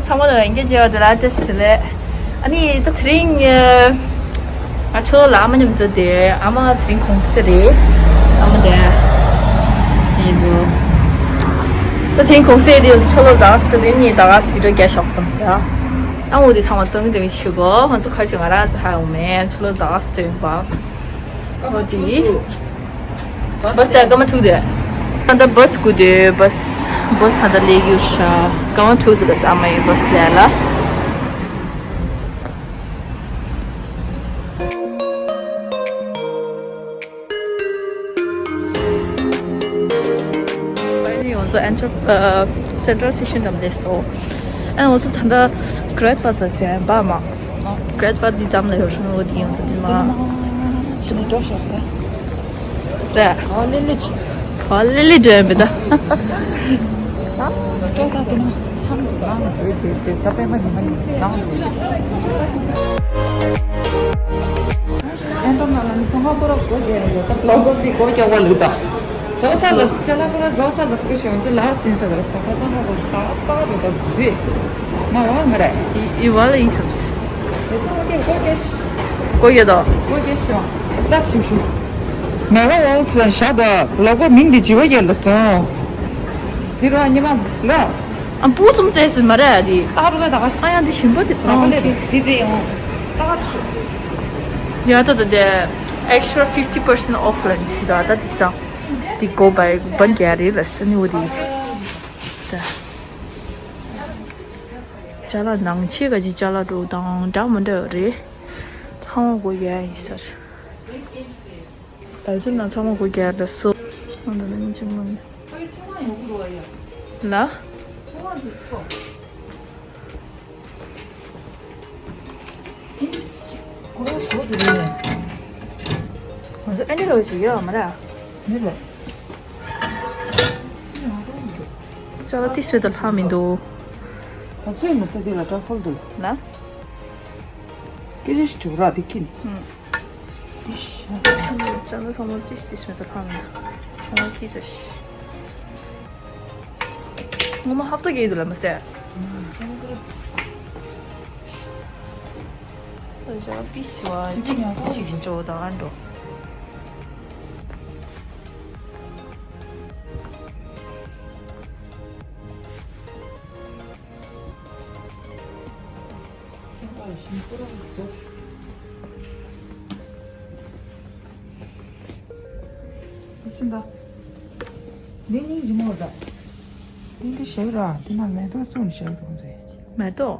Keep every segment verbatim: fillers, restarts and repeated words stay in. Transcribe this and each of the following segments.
ཚང་མ་ལ་ལྷན་རྒྱས་མཇལ་བ་དེ་ལ་བཀྲ་ཤིས་བདེ་ལེགས། ཨ་ནི་ད་དེ་རིང་ཨ། ང་ཕྱི་ལོགས་ལ་ཨ་མ་མཉམ་དུ་བསྡད། ཨ་མ་དེ་རིང་གུང་སེང་རེད། ཨ་མ་དེ་ཡིན་འདུག་ད་དེ་རིང་གུང་སེང་དེ་ཕྱི་ལོགས་ཟླ་བ་གཅིག་དེ་ནི་ཟླ་བ་གཅིག་རེ་བརྒྱ་ཤོག་ཙམ་ཟེར། ཨ་འོ་དེ་ཚང་མ་སྟོན་གི་སྟོན་གི་ཞུ་གོ། ང་ཚོ་ཁ་ཅིག་ང་རང་ཚོ་ཧ་ཡོང་མེད། ཕྱི་ལོགས་ཟླ་བ་གཅིག་ཡིན་པ། འོ་དེ། བ་སི་དེ་སྐར་མ་ཐུག་དེ། ད་ལྟ་བ་སི་སྒུག་དེ་བ་སི་བ་སི་ད་ལྟ་སླེབས་ཡོད་ཤག་སྐར་མ་ཐུག་དེ་ལ་ཨ་མ་ཡི་བ་སི་སླེབས་ལ། ཡོངས་རྫོགས་ཨན་ཊར་སེན་ཊྲལ་སི་ཊེ་ཤན་ནང་སླེབས་སོང་། ཨ་ཡོངས་རྫོགས་ད་ལྟ་གྷི་རེ་ཊི་ཝར་དང་ཇེམ་པ་མ། གྷི་རེ་ཊི་ཝར་འདི་འགྲམ་ལ་ཡོད་རེད། འོ་དེ་ཡོངས་རྫོགས་འདི་མ། ཅི་མ་འགྲོ་ཤག་པ། ད། ཨོ་ལེ་ལེ་ཅི། ཨོ་ལེ་ལེ་འགྲོ་ཡོད་མེད་ད། ཨ་འགྲོ་ད་དེ་ན་ཆམ་ལ་ང་། དེ་དེ་ས་པད་མ་ཉི་མ་ཉི་མ་ནང་། ཨན་པ་མ་ལ་ནི་ཚོང་ཁང་པོ་ར་སྒོ་རྒྱག་ཡོད་ད། ལོ་སྒོ་འདི་སྒོ་རྒྱག་པ་ལུག་ད། ཇོ་ས་ལ་ཅ་ལ་པོ་ར་ཇོ་ས་ལ་སྐུ་ཞིག་འོང་ཅི་ལ་སིན་ས་ལ་ས་ཁ་ཚང་ཁ་པོ་ད་ས་རུ་ད་དུས་མ་བ་མ་ར། ཨི་ཨི་བ་ལ་ཨི་སམ་སི། དེ་ཚང་མ་ཀེ་སྒོ་རྒྱག་ཤི། སྒོ་རྒྱག་དོ། སྒོ་རྒྱག་ཤི་བ་ད་ཤིམ་ཤིམ། མ་བ་བ་ཚོ་ཤ་ད་ལོ་སྒོ་མིང་འདི་ཇི་བ་རྒྱག་ལ་སོང་། དེ་རུ་ཉི་མ་ལ། ཨ་སྤུ་གསུམ་བཙལ་ཟིན་མ་རེད་འདི། ཨ་རུ་ལ་ད་ག་ཨ་ཡང་འདི་ཞིམ་པོ་འདི། ཨ་ལེ་འདི་འདི་ཡང་ད་ག་ཡ་ད་ད་དེ་extra fifty percent off ལ་འདི་ད་ད་འདི་སང་འདི་སྒོ་བར་བར་རྒྱག་རེད་ལ་སི་ནི་འོ་དེ་ད། ཅ་ལག་ནང་ཆེ་ག་ཅི་ཅ་ལག་འགྲོ་དང་འདྲ་མི་འདྲ་རེད། ཚང་མ་སྒོ་རྒྱག་ཡིན་ས་རེད། ད་ཚོད་ན་ཚང་མ་སྒོ་རྒྱག་འདྲ་སོ། ཨ་ད་ནི་ཅི་མ་ཡིན། ལ། ང་ཚོ་ཨ་ནི་རོ་ཞིག་ཡོད་མ་ར། མི་རོ། ཅ་ལག་ཏིས་བེ་ད་ལྷག་མི་འདུག་ང་ཚོའི་ནུས་པ་དེ་ལ་དྲག་པོ་འདུག་ལ། སྐད་ཆ་ཞིག་དྲི་བ་ར་དེ་ཁྱི་ནི། ཨུ། ཅ་ལག་ཚང་མ་ཏིས་ཏིས་བེ་ད་ལྷག་མི་འདུག་ཚང་མ་སྐད་ཆ་ཞིག་ངོ་མ་ཧབ་ཏོ་གེ་འདུག་ལ་མ་ཟད། ཨ་ཞག་པི་ཤི་བ་ཅིག་ཅིག་ཅོ་དང་འགྲོ། ཨེ་སིན་ད། འདི་གཉིས་ཀྱི་མོ་ཟ། འདི་འདི་ཞེ་ར་འདི་ན་མེ་ཏོག་བཙོང་ནས་ཞེ་ར་འདུག་འདི། མེ་ཏོག་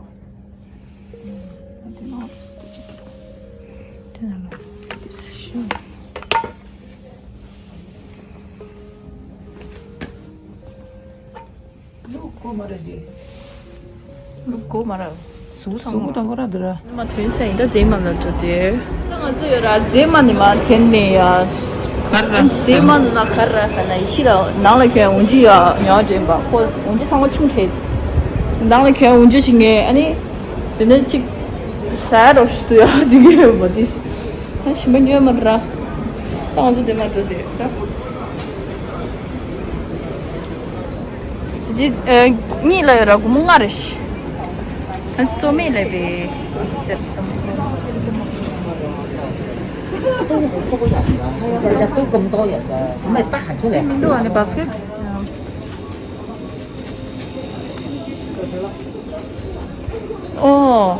འདི་ན་འདི་ཅིག་འདི་ན་ལ་འདི་ཞེ། ལུག་གོ་མ་རེད་དེ། ལུག་གོ་མ་རེད། ཟུག་སང་མོ་དང་གོ་ར་འདི་ར། མ་ཐོན་ས་ཡིན་ད་ཟེ་མ་ལ་འགྲོ་དེར། ད་ང་ཚོ་ཡོད་ར་ཟེ་མ་ནི་མ་ཐོན་ནས་ཡ། ག་རེ་ར། ཟེ་མ་ན་ག་རེ་ར་ཟ་ན་ཡི་ཤི་ར་ནང་ལ་གྱོན་འུན་ཇི་ཡ་ཉོ་དྲན་པ་ཁོ་འུན་ཇི་ཚང་མ་ཆུང་ཐལ། ནང་ལ་གྱོན་འུན་ཇི་ཞིག་ངས་ཨ་ནི། དེ་ནས་ཅིག་ཟ་རོ་ཞིག་ཏུ་ཡ་དེ་གི་ཡོད་མ་དེ་ཞིག་ཨ་ཞིམ་པ་ཉོས་མ་ར། ད་ང་ཚོ་དེ་མ་འགྲོ་དེ་ར། འདི་ཨ་གཉིས་ལ་ཡོད་ར་སྒོར་མོ་ལྔ་རེ་ཞིག་ཨ་སོ་མེད་ལ་བས། མི་འདུག་ཨ་ནི་བ་སི་ཀེ་ཊི། ཨོ།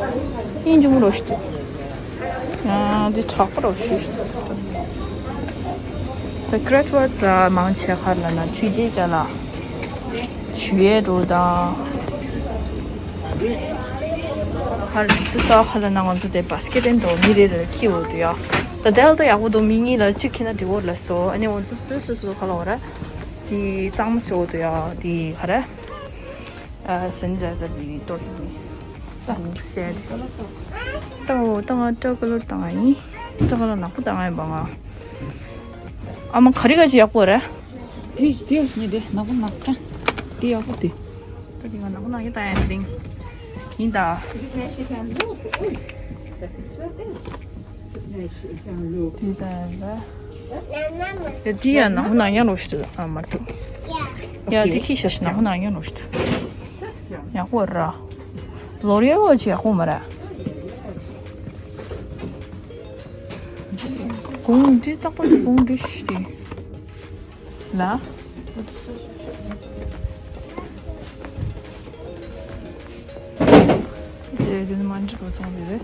ཡིན་འཇུང་རོ་ཞིག་ཏུ། ཡང་འདི་དྲག་པོ་རོ་ཞིག་ཏུ། ད་གྷི་རེ་ཊི་ཝར་ད་མང་ཆེ་ཁར་ལ་ན་ཆུ་རྗེས་ཅ་ལག་ཆུ་ཡས་འགྲོ་དང་། ཁར་ཙི་ས་ཁ་ལ་ན་ང་ཚོ་དེ་བ་སི་ཀེ་ཊི་འདོ་མི་རེ་རེ་ཁྱི་འོ་དུ་ཡ། ད་དེ་ལ་ད་ཡག་པོ་འདུག་མི་གཉིས་ལ་གཅིག་ཁྱི་ན་འདྲི་བོ་ལ་སོ་ཨ་ནི་འོ་ཚོ་སོ་སོ་སོ་ཁ་ལ་འོ་ར། དེ་གཙང་མ་སོ་འོ་དུ་ཡ་དེ་ཁ་ར། ཨ་སན་ཇ་ཇ་དེ་ཏོར་ནི། ཏང་སེ། ཏང་ཏང་ཏྲ་ཀ་ལོར་ཏང་ཨ་ནི། ཏྲ་ཀ་ལོར་ནག་པོ་ཏང་ཨ་ཡིན་པ་ང་། ཨ་མ་ག་རི་ག་ཅི་ཡག་པོ་རེད། དེ་དེ་ནི་དེ་ནག་པོ་ནག་ཀ། དེ་ཡག་པོ་དེ། ད་དེ་ང་ནག་པོ་ནག་ཡིན་ད་ཡིན་དེ། ཡིན་ད། དེ་ད་ཡིན་ད། ཡ་དེ་ཡ་ནག་པོ་ནག་ཡང་ལོ་ཞིག་ཨ་མར་ཐུག་ཡ་དེ་ཁྱི་ཤ་ཤི་ནག་པོ་ནག་ཡང་ལོ་ཞིག་ཡག་པོ་ར། L'Oréal བྱས་ཁོ་མ་ར། གོང་འདྲི་ཏག་ཏག་གོང་འདྲི་ཤི་ལ། དེ་དེ་ནི་མ་འགྲིག་པ་ཚང་དེ་རེད།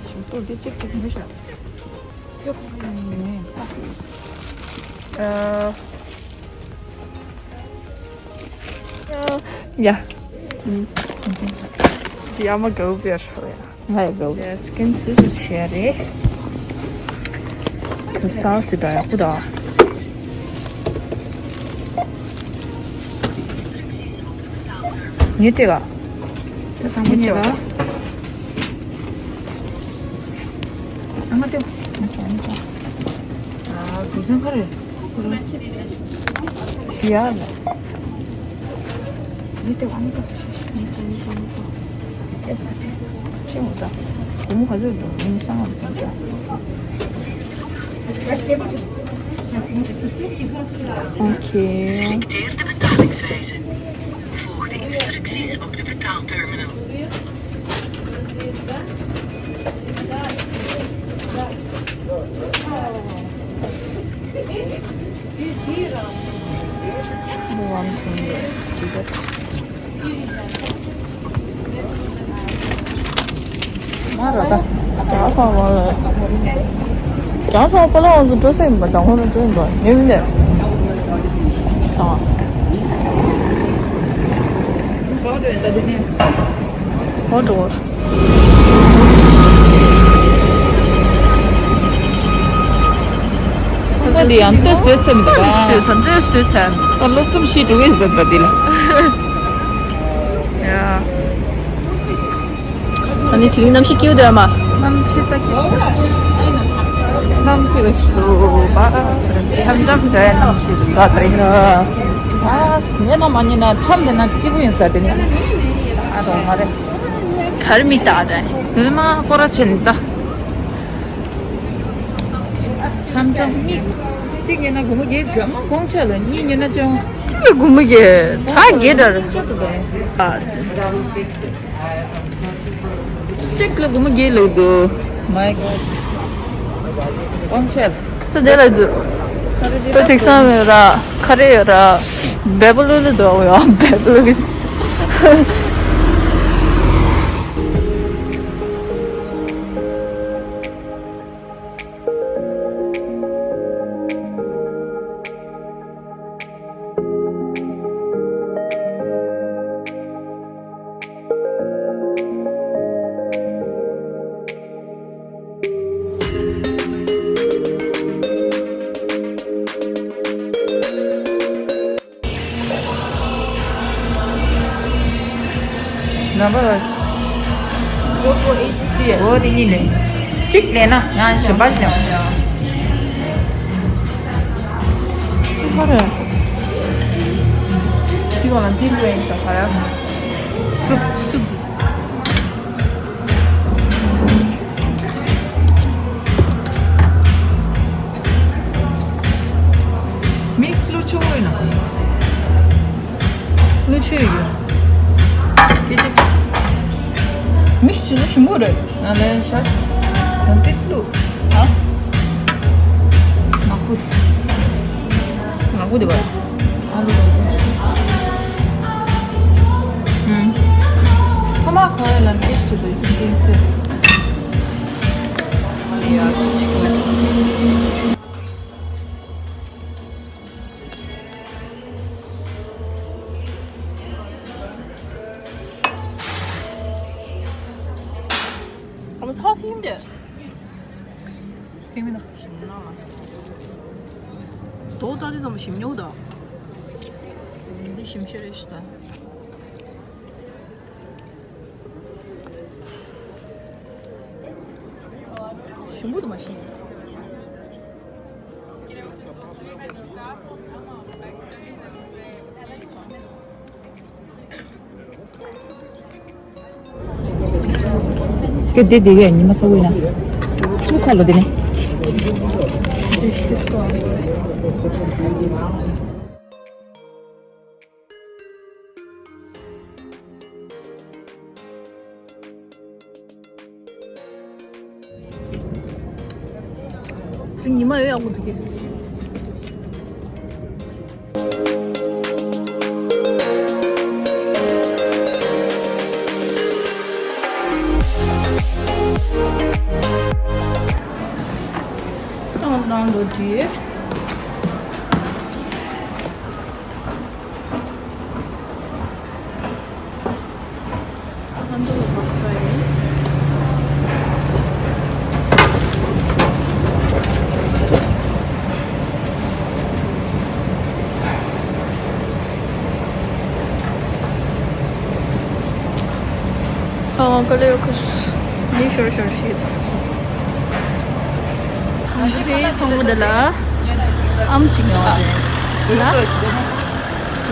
ཞིམ་ཏོག་འདི་གཅིག་གཅིག་མི་ཤ། ཨ། ཡ། ཡ་མ་གའུ་བེར་ཧོ་ཡ། ང་ཡ་གའུ་བེར། སྐིན་སི་སུ་ཤེ་རེ། དུ་སའོ་སི་ད་ཡ་ཁུ་ད། ངས་སྤྲད་ག་ངས་སྤྲད་ག་ཨ་མ་སྟེ། ཨ་གུ་སེང་ཁ་རེ། ཡ་ལ། ངས་སྟེ་ཨ་མ་སྟེ། ངས་སྟེ་ངས་སྟེ་ངས་སྟེ། ཨེ་ཕ་ཏི་སེ། ཁྱེད་འོ་ད། སྒོར་མོ་ག་ཚོད་འདུག་ངས་སང་ང་མ་སྟེ། Oké. Selecteer de betalingswijze. Volg de instructies op de betaalterminal. མ་ར་ད། རྒྱ་ཚ་བ་ལ། རྒྱ་ཚ་བ་པ་ལ་ང་ཚོ་འགྲོ་ས་ཡིན་པ་དང་ཧོ་ར་འགྲོ་ཡིན་པ་ངས་མི་འདེ། ཚ་བ། ཧོ་འགྲོ། ཁོ་འདི་ཡང་ལྟོས་བཟོས་ཚར་མི་འདུག་ག་ལྟོས་བཟོས་ཚར་ལྟོས་བཟོས་ཚར། ད་ལོ་གསུམ་བཞི་འགྲོ་གི་ཟེར་ད་འདི་ལ། ཡ། ཨ་ནི་དེ་རིང་གནམ་གཤིས་སྐྱིད་པོ་འདུག་ཨ་མ། གནམ་གཤིས་ད་སྐྱིད་པོ། གནམ་སྐྱིད་པོ་ཞིག་འདུག་པ། འཆམ་འཆམ་འདྲ་གནམ་གཤིས་འདུག་ད་དེ་རིང་། ཨ་ངས་ནམ་མ་ཉིན་ན་འཆམ་དེ་ན་སྐྱིད་པོ་ཡིན་ས་དེ་ནི། ཨ་དང་མ་རེད། གར་མི་ལྟ་དེ། དེ་མ་སྐོར་ར་ཆེན་ད། འཆམ་འཆམ་གཉིས། གཅིག་ཉན་ན་སྒོར་མོ་བརྒྱད་བྱ་མ་གོང་ཆ་ལ་གཉིས་ཉན་ན་ཅང་། གཅིག་གི་སྒོར་མོ་བརྒྱད་ད་བརྒྱད་ད་རེད། གཅིག་ལ་སྒོར་མོ་བརྒྱད་ལོས་འདུག My God. གོང་ཆ་ལ། ད་དེ་ལ་འདུག་ད་ཐིག་སང་ཡོད་ར། ཁ་རེ་ཡོད་ར། བེ་པ་ལུ་ལུ་འདུག་ཡོད་བེ་པ་ལུ་ལུ། Number what? Four four eight three. འོ་དེ་གཉིས་ལེན། གཅིག་ལེན་ན་ཡང་གཞན་པ་ཞིག་ལེན། སུ་ཧ་རེ། དེ་ག་ལ་འདི་ལོས་ཡིན་ས་ག་ར། སུབ་སུབ། མིག་སི་ལུ་ཆུ་བོ་ཡིན་ན། ལུ་ཆུ་ཡོད། ཀེ་ཅི། མིག་སི་ཆུ་ན་ཞིམ་པོ་རེད། ང་ལན་ཤ། ཡང་ཏིས་ལུ། ཨ། ནག་པོ། ནག་པོ་དེ་བ། ཨ་ལུ། ཨུམ། ཐ་མ་ཁོ་ལན་ཀེ་ཤི་དུ་ཏིང་ཏིང་སེ། ཡ་ཅི་ཅི་ཅི། ཨ་མ་ཚ་སིམ་དེ། སིམ་མི་ན། ཞིམ་ན། དོ་ད་དེ་ཙམ་ཞིམ་ཉོ་ད། འདི་ཞིམ་ཤོས་རེད་ཤི་ད། ཞིམ་པོ་དུ་མ་ཤེས། ཀེ་དེ་དེ་གའི་ཉི་མ་ཚ་བོ་ཡིན་ན། ལུ་ཁ་ལོ་དེ་ནི། ཉི་མ་ཡོད་ཡག་པོ་འདུག་གི། ཏང་ཏང་ལོ་དྲི། ང་ཚོ་ལ་བབས་ས་ཡིན། ཨ་ཀ་ལེ་ཡོ་ཁུ་སི་ནི་ཤོར་ཤོར་ཤིད། ང་ཚོ་ཕའི་ཚོང་མོ་འདི་ལ་ཨམ་ཅིག་ཡོང་རེད་ལ།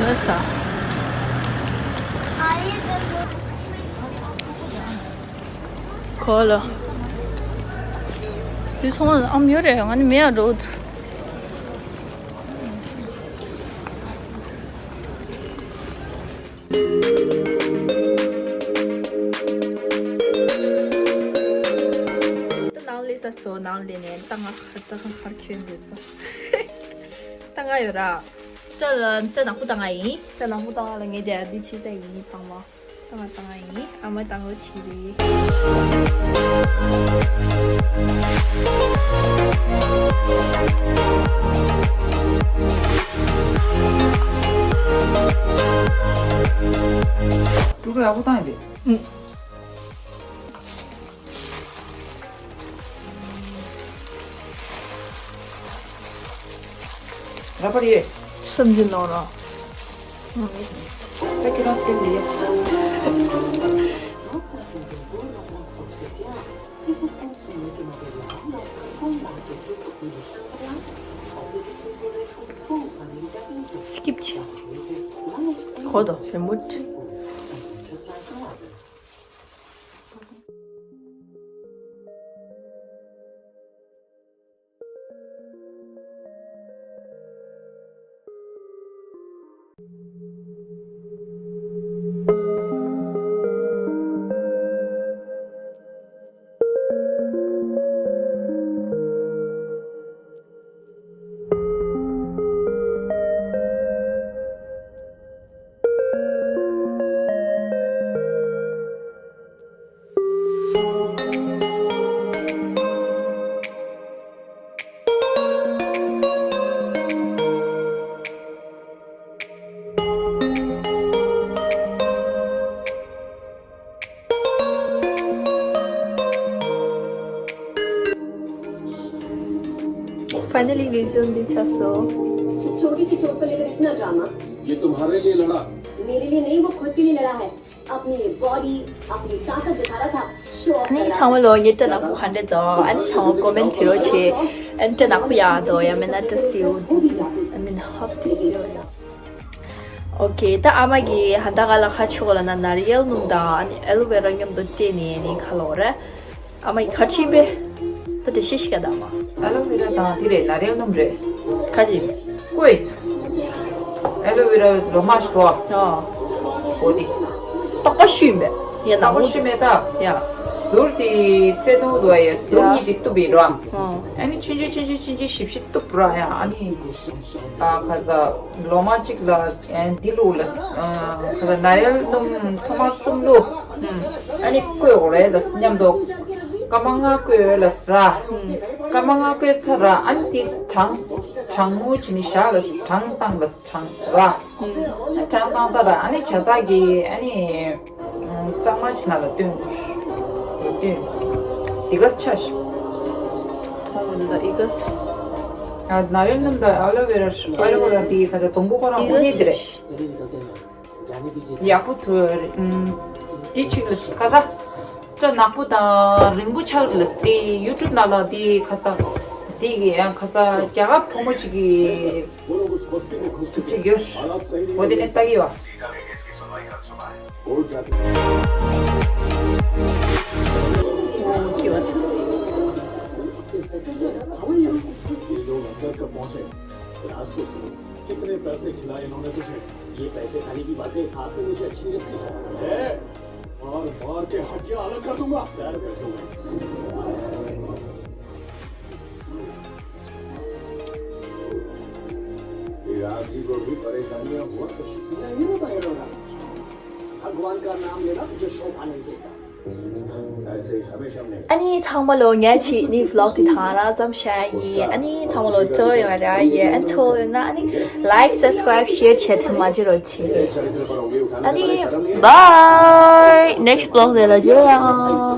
ལ་ས། གོ་ལ། འདི་ཚང་མ་ཨམ་ཡོད་རེད། ང་ནི་མེད་ཡ་འགྲོ། ད་ནང་ལས་ས་སོ་ནང་ལས་ནས་ད་ང་ཁར་ད་ང་ཁར་ཁྱོད་འདུག་ད་ང་ཡོད་ར། ད་ལ་ད་ནག་པོ་ད་ང་ཡིན། ད་ནག་པོ་ད་ང་ལ་ངས་དེ་འདི་ཕྱི་ཚ་ཡིན་ཚང་མ། ད་ང་ད་ང་ཡིན། ཨ་མ་ད་ང་ཕྱི་རེད། ཀྲུ་ཀྲུ་ཡག་པོ་བཏང་ཡོད་རེད། ཨུ། ར་པ་རེད། སེམས་ཀྱི་ནོར་ར། ད་ཁྱེད་རང་སེམས་ཀྱི་ཡ། སི་ཀིབ་བྱེད། གོ་དོ་ཞེ་མུ་ཏྲི། finally result भी अच्छा सो। छोटी सी चोट को लेकर इतना ड्रामा। ये तुम्हारे लिए लड़ा। मेरे लिए नहीं, वो खुद के लिए लड़ा है। अपनी बॉडी, अपनी ताकत दिखा रहा था। शो ऑफ कर रहा था। ཚང་མ་ལོ་ངའི་སྐྲ་ནག་པོ་ཧ་འདྲེ་དང་ཨ་ནི་ཚང་མ་ཀོ་མེན་ཊི་བྲིས་རོགས་བྱེད། ཨ་ནི་སྐྲ་ནག་པོ་ཡག་དང་ཡང་མིན་ན་སྐྲ་སེའུ། I mean, hope this you. ཨོ་ཀེ། ད་ཨ་མ་གིས་ཧ་ད་ག་ལ་ཁ་ཕྱོགས་ལ་ན་ནཱ་རི་ཡལ་སྣུམ་དང་ཨ་ནི་ཨེ་ལོ་ཝེ་ར་མཉམ་དུ་སྤྲད་ནས་ནི་ཁ་ལོ་རེད། ཨ་མ་ཡིས་ཁ་ཕྱིན་པས། ད་དེ་ཤེས་ཤིག་ག་ད་མ། ཨ་ལོ་ཝེ་ར་དང་དེ་རེད། ནཱ་རི་ཡལ་སྣུམ་རེད། ཁ་ཅིག་ཀོས། ཨ་ལོ་ཝེ་ར་ལོ་མ་ཤོ། ཨ། འོ་དེ། ཏག་པ་ཤུས་མེད། ཡ་ནག་པོ་ཤུས་མེད་ད། ཡ། ཟུར་དེ་བཙན་དུང་དུ་ཡ་ཟུར་གཉིས་དེ་གཏུབ་པའི་རོ། ཨ་ནི་ཆུང་ཆུང་ཆུང་ཆུང་ཆུང་ཆུང་ཞིབ་ཞིབ་གཏུབ་རོ་ཡ། ཨ་ནི། ཨ་ཁ་ས་ལོ་མ་གཅིག་ལ་ཨ་འདི་ལུག་ལ་ཨ་ཁ་ས་ནཱ་རི་ཡལ་སྣུམ་ཐོག་མ་གསུམ་ལུག་ཨ་ནི་བསྐོལ་དགོས་རེད་ལ་མཉམ་དུ། སྐར་མ་ལྔ་བསྐོལ་ལ་ཟ། སྐར་མ་ལྔ་བསྐོལ་ཚར་ར་ཨ་ནི་དེ་གྲང་། གྲང་མོ་བྱས་ནས་བཞག་ལ་གྲང་བཏང་ལ་གྲང་ར། གྲང་བཏང་ཚར་ར་ཨ་ནི་ཇ་ཚགས་ཀྱི་ཨ་ནི་གཙང་མ་བྱས་ན་ལ་བཏོན་དགོས། བཏོན། དེ་ག་ཆ་ཞིག་མཐོང་མི་འདུག་ད་ཨི་ག་ཨ་ནཱ་རི་ཡལ་སྣུམ་དང་ཨ་ལོ་ཝེ་ར་ཨ་ལོ་ཝེ་ར་དེ་ག་ད་སྡོང་པོ་ཁོ་རང་ཨི་དངོས་གནས་དེ་ག་རེད། ཡག་པོ་ཐུག་རེད། ཨུམ། འདི་གཅིག་ལ་ཁ་ཚ། སྐྲ་ནག་པོ་དང་རིང་པོ་ཆགས་རེད་ལ་དེ་ཡུ་ཊུབ་ནང་ལ་དེ་ཁ་ཚ། དེ་གི་ཡང་ཁ་ཚ་རྒྱ་གར་བུ་མོ་གཅིག་གི་གཅིག་ཡོད། འོ་དེ་ནས་ལྟ་གི་ཡོད། ये लोग अंदर कब पहुंचे? रात को कितने पैसे खिलाए इन्होंने तुझे? ये पैसे खाने की बातें आपने मुझे अच्छी नहीं लगती सर। है? मार मार के हड्डियां अलग कर दूंगा। सर, कर दूंगा। ཨ་ནི་ཚང་མ་ལོ་ངས་ཆེད་ནི་vlog་དེ་ཐང་ལ་ཙམ་བྱ་ཡིན། ཨ་ནི་ཚང་མ་ལོ་ཚོ་ཡོང་ར་ཡིན། ཨ་ཚོ་ཡོད་ན་ཨ་ནི་like, subscribe, share བྱེད་ཐུབ་མ་བྱེད་རོགས་བྱེད། ཨ་ནི་bye, next vlog་དེ་ལ་མཇལ་ཡོང་།